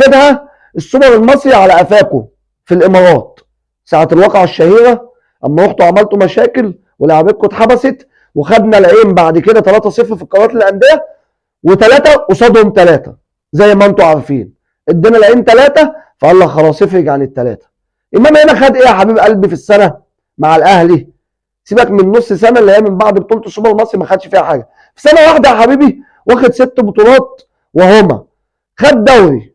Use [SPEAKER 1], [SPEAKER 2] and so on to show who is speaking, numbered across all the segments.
[SPEAKER 1] واخدها السوبر المصري على قفاكو في الامارات ساعة الواقعة الشهيرة، اما رحتوا عملتوا مشاكل ولاعبتكم اتحبست، وخدنا العين بعد كده 3-0 في القرارات الاندية، وثلاثة قصادهم 3 زي ما انتوا عارفين، ادينا العين 3، فقال لك خلاص افرج عن الثلاثة. امام هنا خد ايه يا حبيب قلبي في السنة مع الاهلي؟ سيبك من نص سنة اللي هي من بعد بطوله السوبر المصري ما خدش فيها حاجة. في سنة واحدة يا حبيبي واخد 6 بطولات، وهما خد دوري،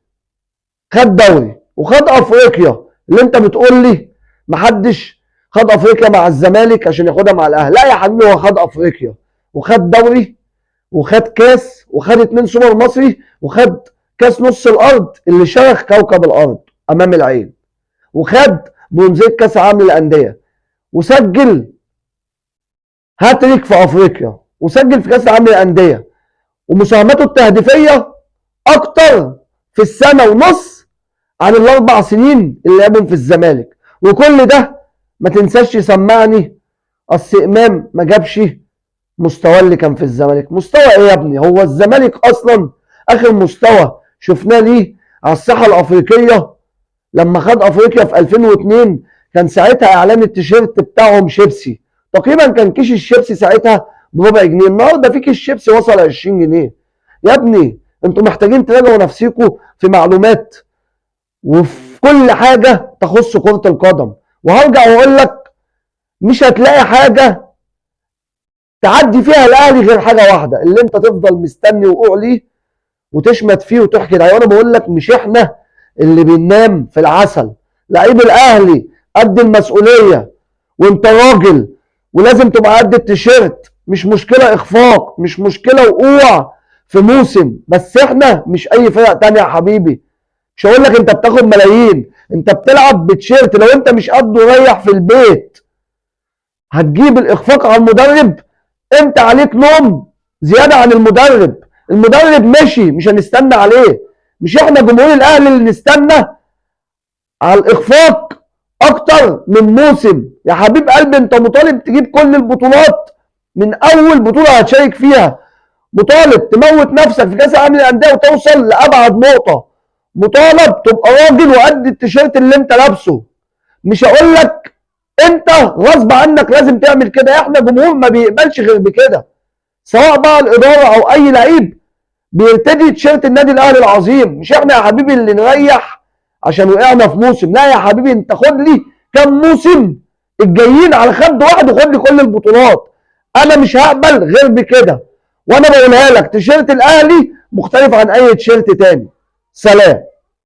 [SPEAKER 1] خد دوري وخد افريقيا اللي انت بتقول لي محدش خد افريقيا مع الزمالك عشان ياخدها مع الاهلي. لا يا حبيبي، هو خد افريقيا وخد دوري وخد كاس وخد 2 سوبر مصري وخد كاس نص الارض اللي شرخ كوكب الارض امام العين، وخد برونزيه كاس عالم للاندية، وسجل هاتريك في افريقيا، وسجل في كاس العالم للاندية، ومساهماته التهديفيه اكتر في السنة ونص عن ال4 سنين اللي لعبهم في الزمالك. وكل ده ما تنساش يسمعني اصل امام ما جابش مستوى اللي كان في الزمالك. مستوى ايه يا ابني؟ هو الزمالك اصلا اخر مستوى شفناه ليه على الساحة الافريقية لما خد افريقيا في 2002، كان ساعتها اعلان التيشيرت بتاعهم شيبسي، تقريبا كان كيس الشيبسي ساعتها بربع جنيه، النهارده في كيس شيبسي وصل 20 جنيه. يا ابني انتوا محتاجين تراجعوا نفسيكم في معلومات وفي كل حاجة تخص كره القدم. وهرجع واقول لك مش هتلاقي حاجة تعدي فيها الاهلي غير حاجة واحدة، اللي انت تفضل مستني وقوع ليه وتشمت فيه وتحكي عليه. وانا بقول لك مش احنا اللي بننام في العسل، لعيب الاهلي قد المسؤولية وانت راجل ولازم تبقى قد التيشيرت. مش مشكلة اخفاق، مش مشكلة وقوع في موسم، بس احنا مش اي فرق تانية يا حبيبي. مش هقول لك انت بتاخد ملايين، انت بتلعب بتيشيرت، لو انت مش قده ريح في البيت. هتجيب الاخفاق على المدرب، انت عليك نوم زيادة عن المدرب. المدرب مشي، مش هنستنى عليه، مش احنا جمهور الاهلي اللي نستنى على الاخفاق اكتر من موسم. يا حبيب قلبي انت مطالب تجيب كل البطولات من اول بطوله هتشارك فيها، مطالب تموت نفسك في كاس العالم للاندية وتوصل لابعد نقطة، مطالب تبقى راجل وقد التيشيرت اللي انت لابسه. مش هقول لك انت غصب عنك لازم تعمل كده، احنا جمهور ما بيقبلش غير بكده، سواء بقى الادارة او اي لعيب بيرتدي تيشيرت النادي الاهلي العظيم. مش احنا يا حبيبي اللي نريح عشان وقعنا في موسم، لا يا حبيبي انت خد لي كام موسم الجايين على خد واحد وخد لي كل البطولات. انا مش هقبل غير بكده، وانا بقولها لك تيشيرت الاهلي مختلف عن اي تيشيرت تاني. سلام.